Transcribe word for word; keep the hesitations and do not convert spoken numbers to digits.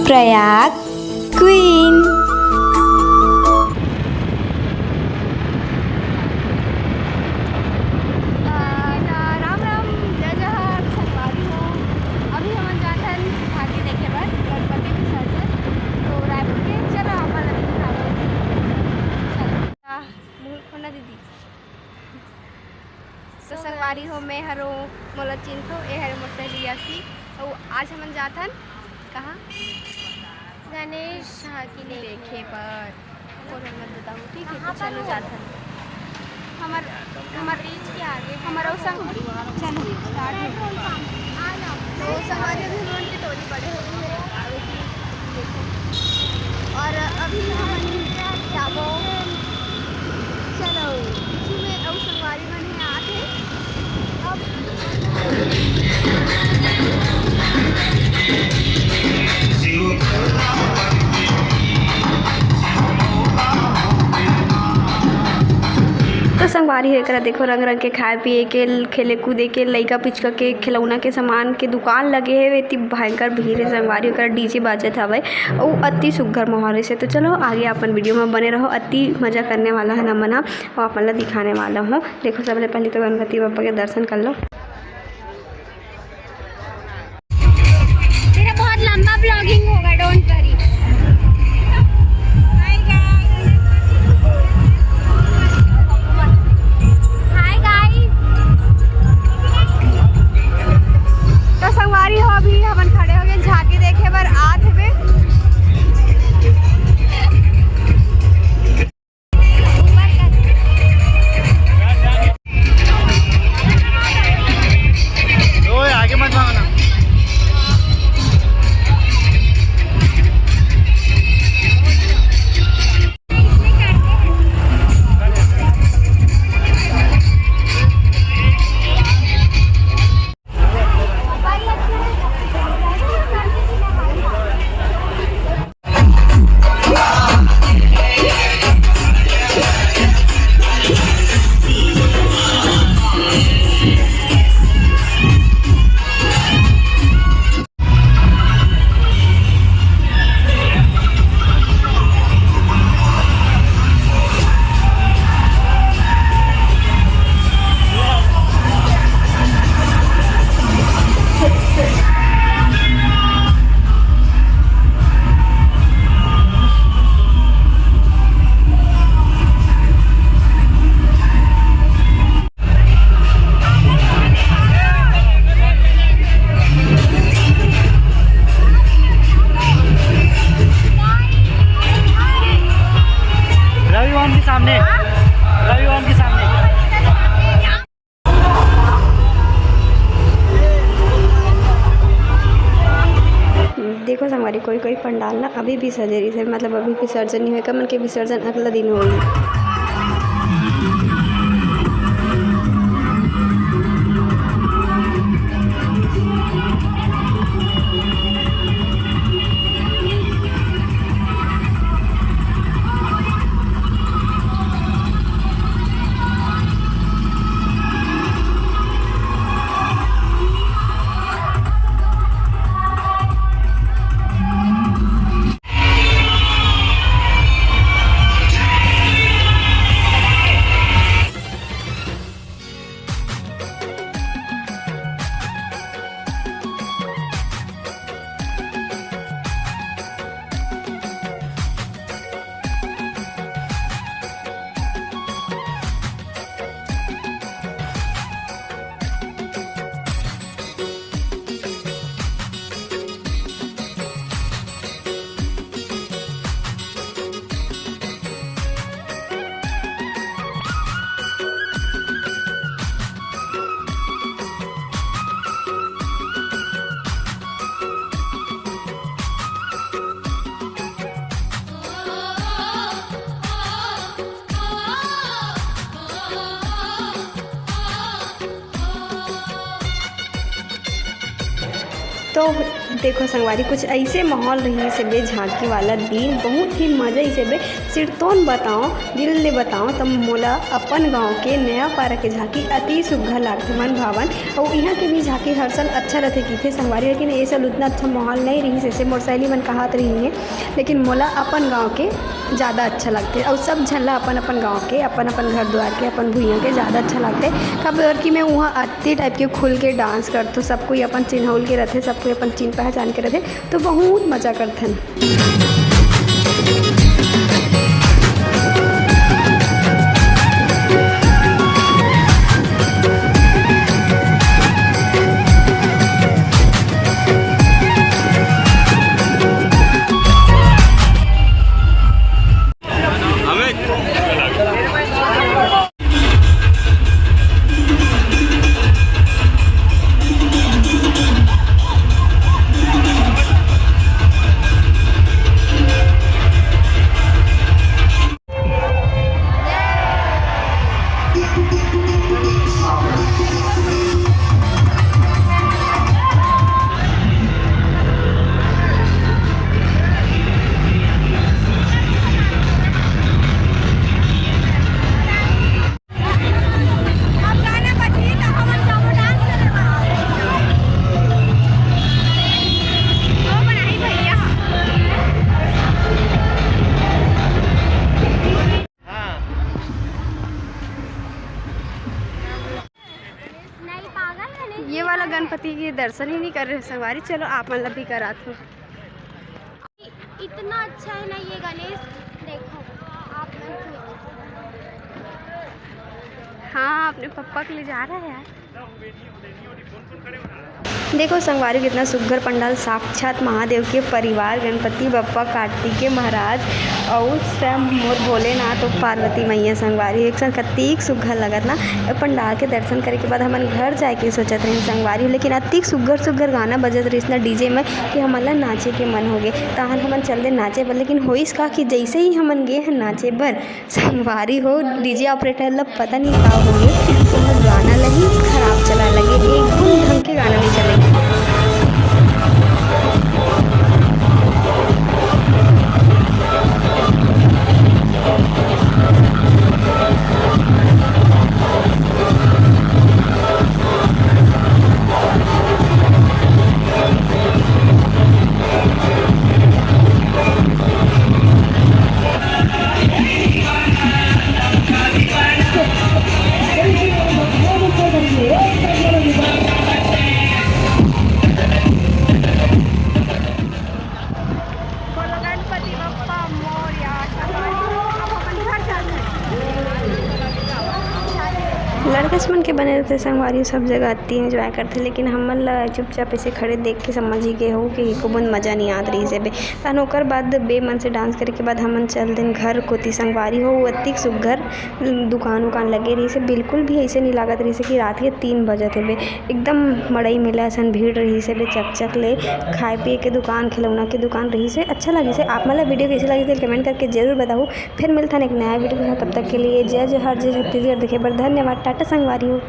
Prayag queen. अ, राम राम, जय जोहार, संगवारी हो। अभी हमन जात हन झांकी देखे बर गणपति विसर्जन। तो रायपुर के, चलो, आप मन ला दिखाबो। चलो। आ, मुंह खोलना दीदी। तो संगवारी हो, मैं हरो, मोला चिन्हथो, ए हरे मोर सहेली यासी। अउ आज हमन जात हन कहाँ? गणेश झांकी देखे बर। कोन मत बताओ, ठीक है? तो चलो जात हन। हमर, हमर ब्रिज के आगे हमर अउ संग, चलो, start हो। तो संगवारी, अभी हमन के टोली बड़े हो गए हैं। देखो। और अभी हमन जाबो। चलो, पीछू में अउ संगवारी मन हे आत हे। अब तो संगवारी हो, एकरा देखो, रंग रंग के खाए पिए के, खेले कूदे के, लइका पिचका के खिलौना के सामान के दुकान लगे हे। एती भयंकर भीड़ हे संगवारी, ओकर डीजे बाजत हवय। अउ अति सुग्घर माहौल रहिसे। तो चलो आगे अपन वीडियो में बने रहो, अति मजा करने वाला है ना मना, अउ अपन ला दिखाने वाला हूँ। देखो, सबले पहले तो गणपति बप्पा के दर्शन कर लो। मेरा बहुत लंबा vlogging होगा, don't worry। Hi guys। तो संगवारी हो, अभी हमन खड़े हो गए झांकी देखे बर आत हवे। ओए, आगे मत भागना। रवि ओम के सामने, रवि ओम के सामने। देखो संगवारी, कोई कोई पंडाल ना अभी भी सजे रहिसे, मतलब अभी विसर्जन नहीं होय, का मन के विसर्जन अगला दिन होही। तो देखो संगवारी, कुछ ऐसे माहौल रहिस हे बे झांकी वाला दिन, बहुत ही मजा आइस हे बे। सिरतोन बताओ, दिल ले बताओ, त मोला अपन गांव के नया पारा के झांकी अति सुग्घर लागथे, मन भावन। अउ इहाँ के भी झांकी हर साल अच्छा रथे किथे संगवारी, लेकिन ए साल उतना अच्छा माहौल नहीं रहिस, ऐसे मोर सहेली मन कहत रही है, लेकिन मोला अपन गांव के ज़्यादा अच्छा लगथे। अउ सब झन ला अपन अपन गांव के, अपन अपन घर दुआर के, अपन भुइयां के ज़्यादा अच्छा लगथे। काबर कि मैं उहाँ अति टाइप के खुल के डांस करथों, सब कोई अपन चिन्हौल के रथे, सब कोई अपन चिन्ह पहचान के रथे, तो बहुत मजा करथन। ये वाला गणपति के दर्शन ही नहीं कर रहे संगवारी, चलो आप मन ला भी करात हूँ। इतना अच्छा है ना ये गणेश, देखो आप मन खुद। हाँ, अपने पप्पा के लिए जा रहा है यार। देखो संगवारी, कितना सुग्घर पंडाल, साक्षात महादेव के परिवार, गणपति बप्पा, कार्तिकेय महाराज अउ स्वयं मोर भोलेनाथ अउ पार्वती मैया संगवारी एक साथ कतिक सुग्घर लगत ना। ए पंडाल के दर्शन करे के बाद हमन घर जाए के सोचत रहिन संगवारी, लेकिन अतिक सुग्घर सुग्घर गाना बजत रहिस ना डीजे में कि हमन ला नाचे के मन हो गे। तहन हमन चल दे नाचे बर, लेकिन होइस का कि जैसे ही हमन गे हन नाचे बर, संगवारी हो, डीजे ऑपरेटर ला पता नहीं का हो गे, ओहर गाना ला ही खराब चला लगे, एकदम ढंग के गाना नहीं चले। बोलो गणपति बप्पा मोरया। अब अपन घर जाना है। लड़का मन के बने रहते संगवारी, सब जगह अति एंजॉय करते, लेकिन हमन ला चुपचाप ऐसे खड़े देख के समझ ही गए हो कि एको बूंद मजा नहीं आत रही से बे। तहन ओकर बाद बे मन से डांस करे के बाद हमन चल देन घर कोती संगवारी हो। अतिक सुग्घर दुकान उकान लगे रहिस हे, बिल्कुल भी अइसे नइ लागत रहिस हे कि रात के तीन बजत हवे। एकदम मड़ई मेला असन भीड़ रहिस हवे, चकचक ले खाए पिए के दुकान, खिलौना के दुकान रहिस हे। अच्छा लगिस हे। आप मन ला वीडियो कइसे लगिस हे, कमेंट करके जरूर बताहू। फिर मिलथन एक नया वीडियो के साथ, तब तक के लिए जय जोहार, जय छत्तीसगढ़। देखे बर धन्यवाद, टाटा संगवारी हो।